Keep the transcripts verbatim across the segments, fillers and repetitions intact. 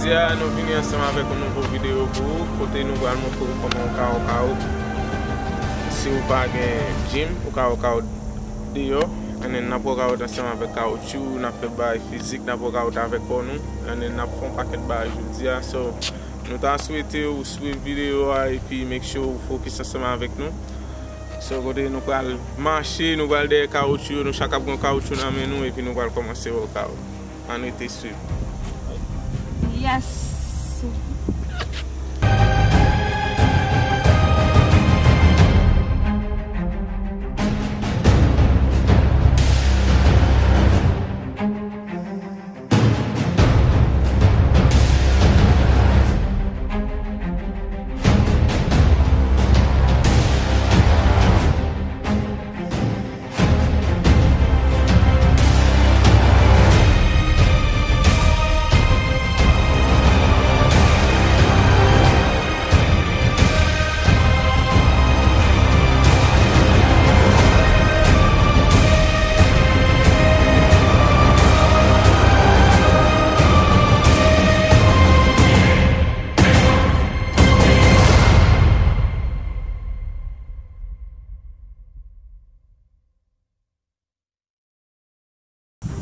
Ya, nou vini ansanm avèk yon nouvo videyo pou ou, kote nou pral montre w kòman w ka wòkout. Si w pa gen gym, ou ka wòkout deyò. And then n ap wòkout ansanm avèk kawotchou, n ap fè bagay fizik, n ap wòkout avèk kò nou. And then n ap fè yon pakèt bagay jodi a. So, nou ta swete w swiv videyo a epi make sure w fokis ansanm avèk nou. So, kote nou pral mache, nou pral dèyè kawotchou yo, nou chak ap gen yon kawotchou nan men nou epi nou pral kòmanse wòkout. Ann rete swiv. Yes.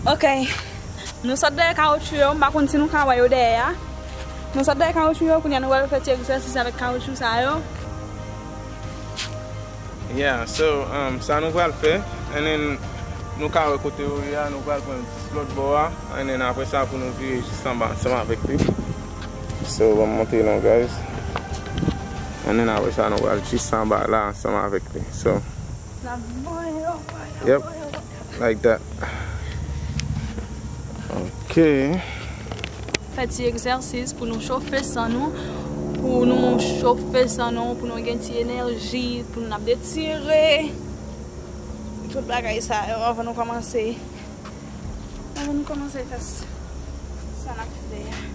Ok. Nou sot dèyè kawotchou yo, m pa konn si nou ka wè yo dèyè a. Nou sot dèyè kawotchou yo, kounye a nou pral fè ti egzèsis avèk kawotchou sa yo. Yeah, so, um, sa nou pral fè, and then nou ka wè kote yo ye a, nou pral pran jis lòt bò a, and then apre sa pou nou vire jis anba ansanm avèk li. So, ban m montre nou, guys. And then apre sa, nou pral jis anba la ansanm avèk li. So, N ap voye yo, voye yo, yep, voye yo, voye yo. Like that. Ok. Fè ti egzèsis pou nou chofe san nou, pou nou chofe san nou, pou nou gen ti enèji, pou nou ap detire. Tout bagay sa yo anvan nou kòmanse. Anvan nou kòmanse fè s-, sa n ap fè a.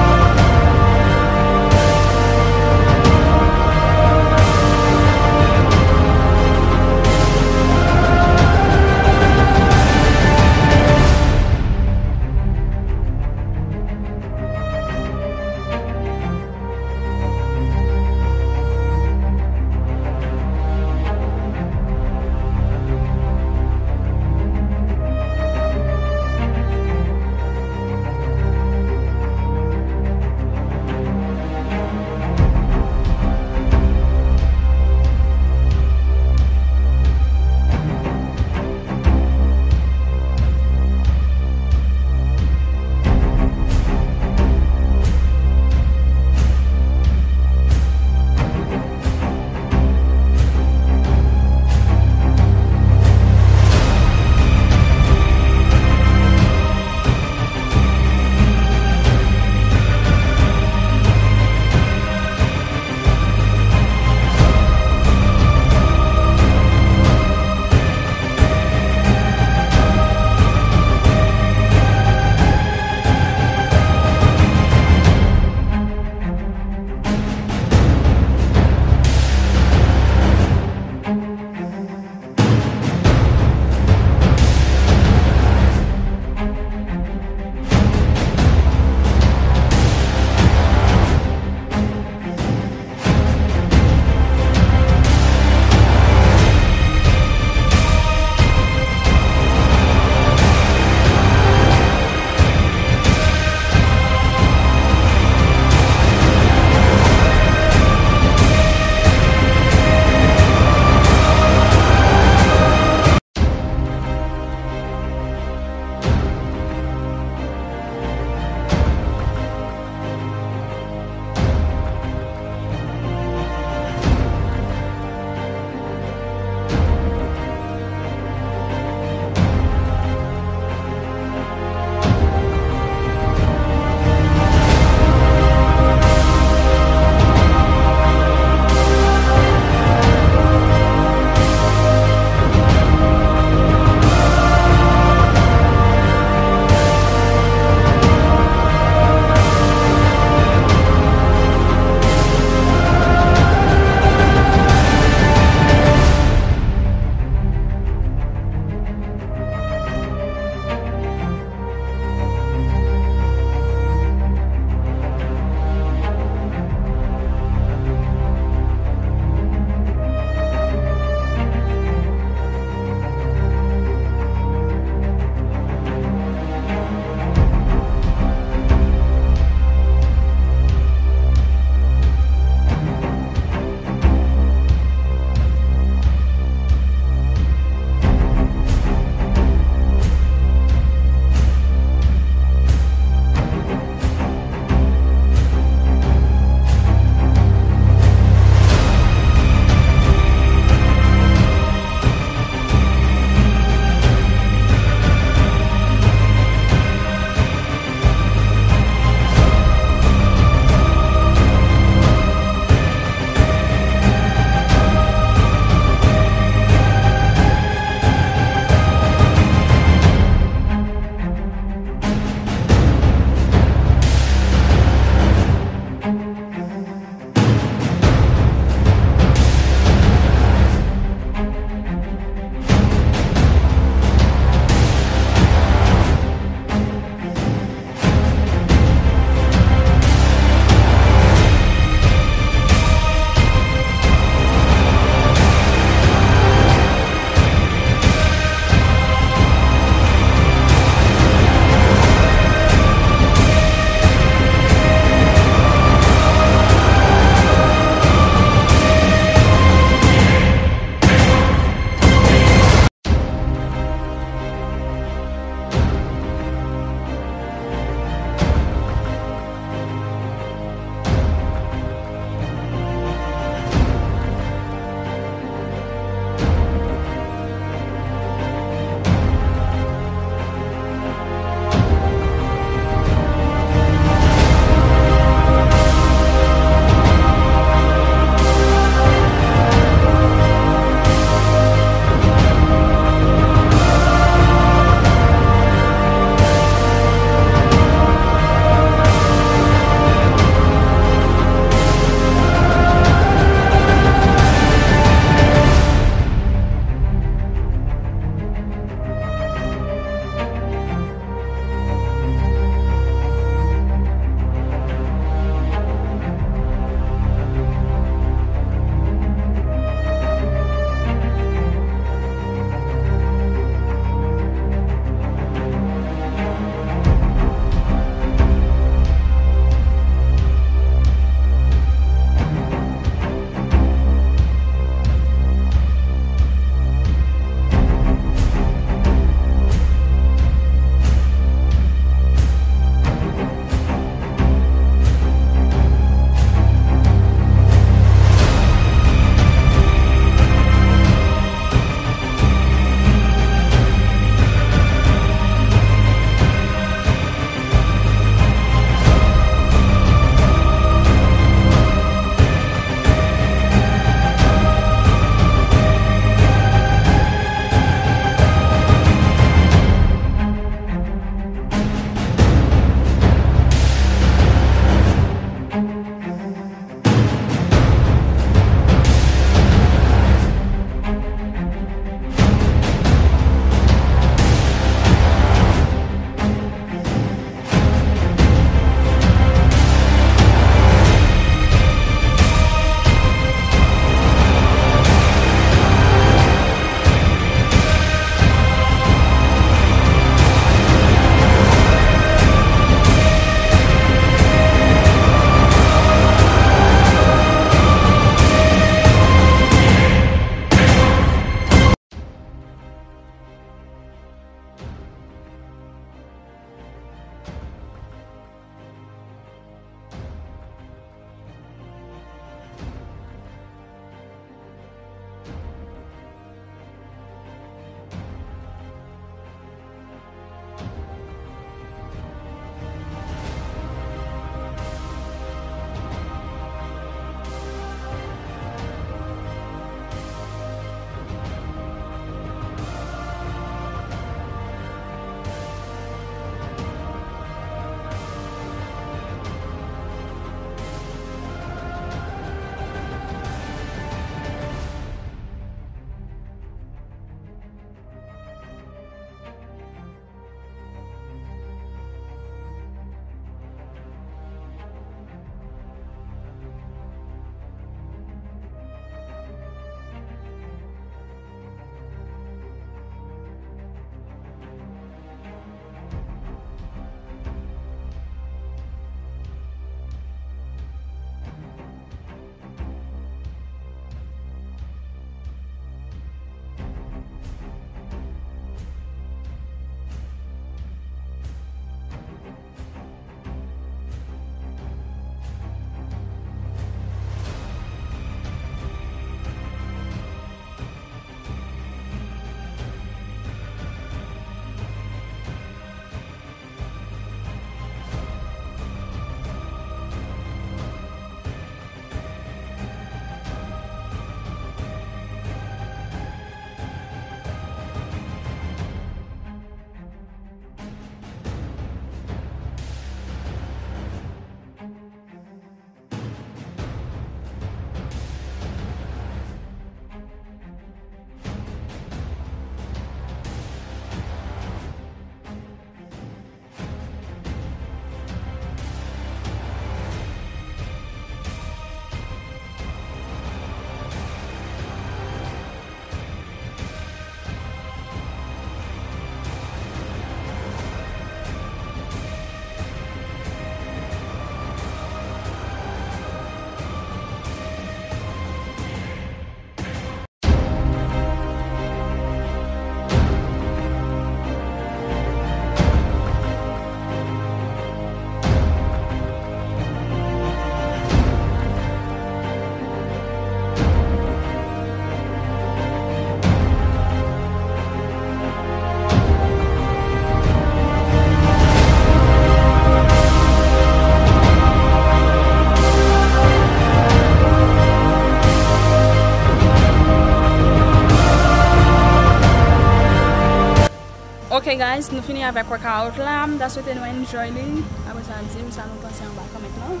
Hey guys, nou fini avèk workout la. M ta swete nou enjoy li. Apre sa, di m sa nou panse anba comment lan.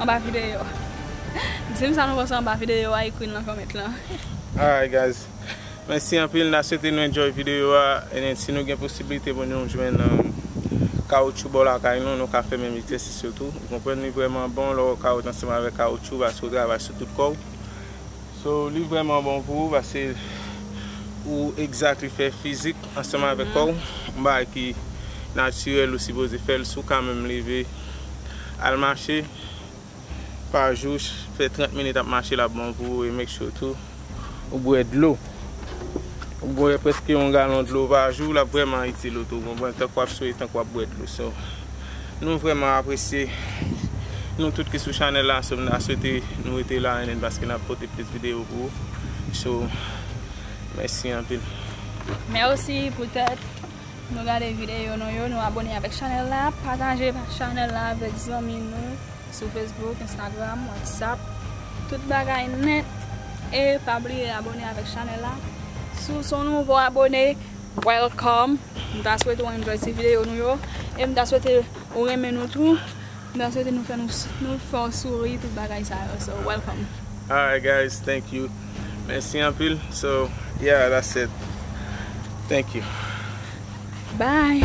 Anba videyo. Di m sa nou panse anba videyo a, ekri l nan comment lan. Alright guys. Mèsi anpil, n ta swete nou enjoy videyo a. And then, si nou gen posiblite pou nou jwenn um, kawotchou bò lakay nou, nou ka fè menm egzèsis yo tou. Ou konprann, li vrèman bon lè w kawot ansanm avèk kawotchou, paske w travay sou tout kò w. So, li vrèman bon pou ou, paske ou exactly fè fizik ansanm avèk kò w. Yon bagay ki natirèl, ou sipoze fè l. Si w ka menm leve, al mache pa jou, fè trant minit ap mache, l ap bon pou ou. E make sure tou ou bwè dlo. Ou bwè prèske yon galon dlo pa jou, l ap vrèman itil ou tou, ou konprann, tank w ap swe, tank w ap bwè dlo. So, nou vrèman apresye nou tout ki sou chanèl la. So, m ta swete nou rete la, and then, paske n ap pote plis videyo pou ou. So, mèsi anpil. Mèsi poutèt nou gade videyo nou yo, nou abone avèk chanèl la, pataje chanèl la avèk zanmi nou sou Facebook, Instagram, WhatsApp, tout bagay nèt. E pa bliye abone avèk chanèl la. Si w se yon nouvo abone, welcome. M ta swete w enjoy ti videyo nou yo. E m ta swete ou renmen nou tou. M ta swete nou fè nou, nou fè w souri, tout bagay sa yo. So, welcome. Alright guys, thank you. Mèsi anpil. So, yeah, that's it. Thank you. Bye.